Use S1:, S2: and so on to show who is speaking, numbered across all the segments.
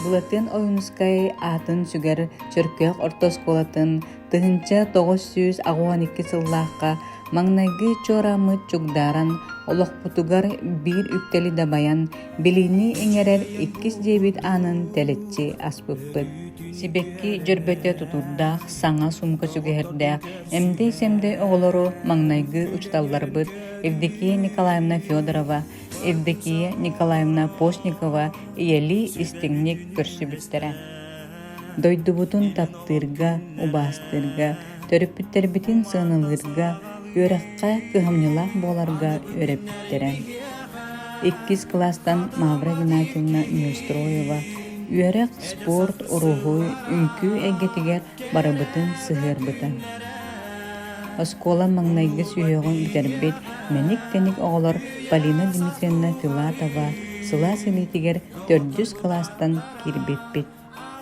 S1: Былатыан Ойуунускай аатын сүгэр Чөркөөх орто оскуолатын 1982 сыллаахха маҥнайгы чуорааммыт чугдааран, олохпутугар биир үктэли дабайан, билиини иҥэрэр иккис дьиэбит аанын тэлэччи аспыппыт. Сибэкки дьөрбөтө тутуурдаах, саҥа сумка сүгэһэрдээх, эмдэй-сэмдэй оҕолору маҥнайгы учууталларбыт Евдокия Николаевна Федорова, Евдокия Николаевна Постникова ийэлии истиҥник көрсүбүттэрэ. Дойдубутун таптыырга, убаастыырга, төрөппүттэрбитин сыаналыырга, үөрэххэ кыһамньылаах буоларга үөрэппиттэрэ. Иккис кылаастан Мавра Игнатьевна Неустроева үөрэх, спорт, уруһуй, үҥкүү эйгэтигэр барыбытын сыһыарбыта. Оскуола маҥнайгы сүһүөҕүн бүтэрбит мэник-тэник оҕолор Полина Дмитриевна Филатова сылаас илиитигэр төрдүс кылаастан киирбиппит.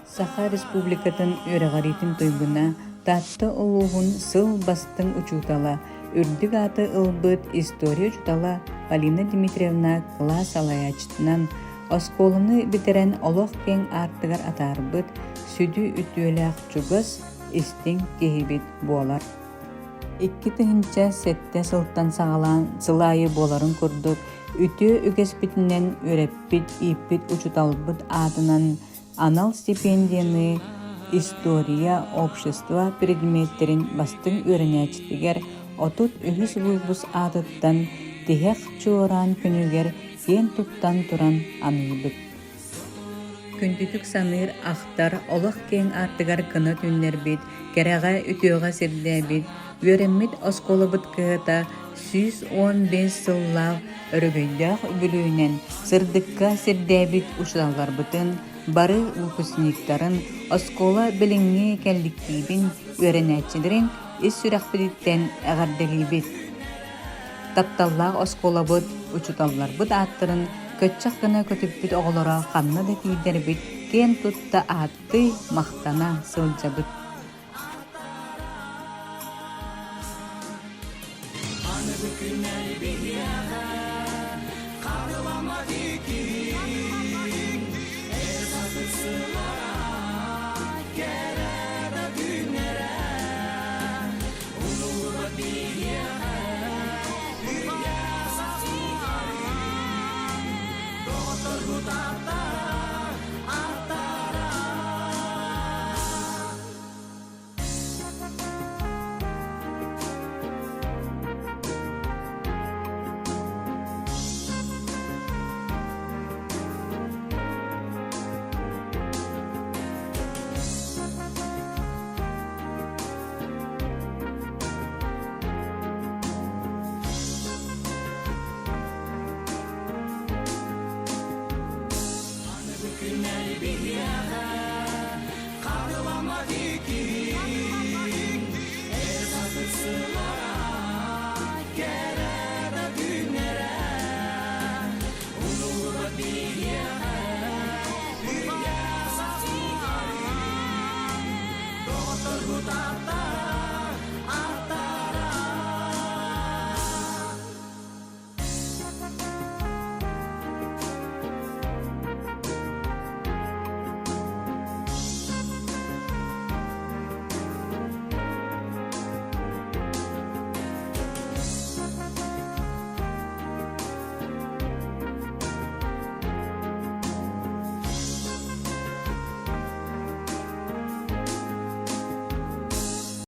S1: Саха Республикатын үөрэҕириитин туйгуна, Таатта улууһун сыл бастыҥ учуутала, үрдүк ааты ылбыт история учуутала Полина Дмитриевна кылаас салайааччытынан, оскуоланы бүтэрэн олох киэҥ аартыгар атаарбыт сүдү үтүөлээх чугас, истиҥ киһибит буолар. 2007 сылтан саҕалаан сыл аайы буоларын курдук, үтүө үгэспитинэн үөрэппит, ииппит учууталбыт аатынан анал стипендияны история, общество предметтэрин бастыҥ үөрэнээччитигэр 33 выпуск аатыттан тиһэх чуораан күнүгэр киэн туттан туран аныыбыт. Күндүтүк саныыр, ахтар, олох киэҥ аартыгар кынат үүннэрбит, кэрэҕэ, үтүөҕэ сирдээбит, үөрэммит оскуолабыт кыһата 115 сыллаах өрөгөйдөөх үбүлүөйүнэн сырдыкка сирдээбит учууталларбытын, бары выпускниктарын, оскуола билиҥҥи кэлликтиибин, үөрэнээччилэрин ис сүрэхпититтэн эҕэрдэлиибит! Тапталлаах оскуолабыт, учууталларбыт ааттарын көччөх гына көтүппүт оҕолоро ханна да тиийдэрбит киэн тутта ааттыы, махтана сылдьабыт.
S2: Аныгы күннэр биһиэхэ хатыламмат иккиһин эр сасык сыллара кэрэ да күннэрэ Умнуллубат биһиэхэ үйэ саас тухары доҕотторбут аттара аттара. Аныгы күннэри биһиэхэ хатыламмат иккиһин эр сасык сыл.